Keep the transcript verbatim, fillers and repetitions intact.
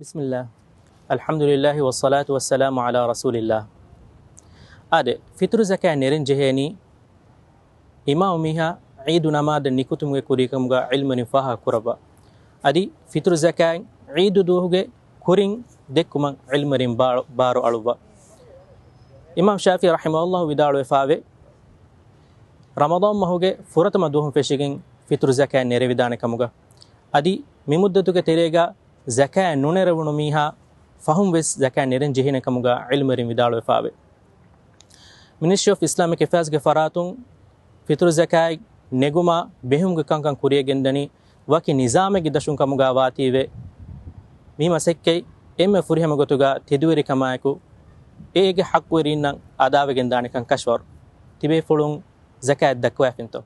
بسم الله. الحمد لله والصلاة والسلام على رسول الله. އާދެ، ފިތުރު ޒަކާތް ނެރެން ޖެހޭނީ، އިމާމު މީހާ ޢީދު ނަމާދަށް ނިކުތުމުގެ ކުރީކަމުގަ ޢިލްމުވެރިން ފާހަގަ ކުރައްވާ. އަދި ފިތުރު ޒަކާތް ޢީދު ދުވަހުގެ ކުރިން ދެއްކުމަށް ޢިލްމުވެރިން ބާ-، ބާރު އަޅުއްވާ. އިމާމް ޝާފިޢީ ރަޙިމަހުﷲ ވިދާޅުވެފާވޭ، ރަމަޟާން މަހުގެ ފުރަތަމަ ދުވަހުން ފެށިގެން ފިތުރު ޒަކާތް ނެރެވިދާނެ ކަމުގަ، އަދި މި މުއްދަތުގެ ތެރޭގަ ޒަކާތް ނުނެރެވުނު މީހާ ފަހުން ވެސް ޒަކާތް ނެރެން ޖެހޭނެ ކަމުގަ ޢިލްމުވެރިން ވިދާޅުވެފާވޭ. މިނިސްޓްރީ އޮފް އިސްލާމިކް އެފެއާޒްގެ ފަރާތުން ފިތުރު ޒަކާތް ނެގުމާ ބެހުމުގެ ކަންކަން ކުރިޔަށް ގެންދަނީ ވަކި ނިޒާމެއްގެ ދަށުން ކަމުގަ ވާތީވެ، މި މަސައްކަތް އެންމެ ފުރިހަމަ ގޮތުގަ ތެދުވެރިކަމާއެކު އޭގެ ޙައްޤުވެރީންނަށް އަދާވެގެންދާނެކަން ކަށަވަރު. ތިބޭފުޅުން ޒަކާތް ދައްކަވައިފިންތޯ؟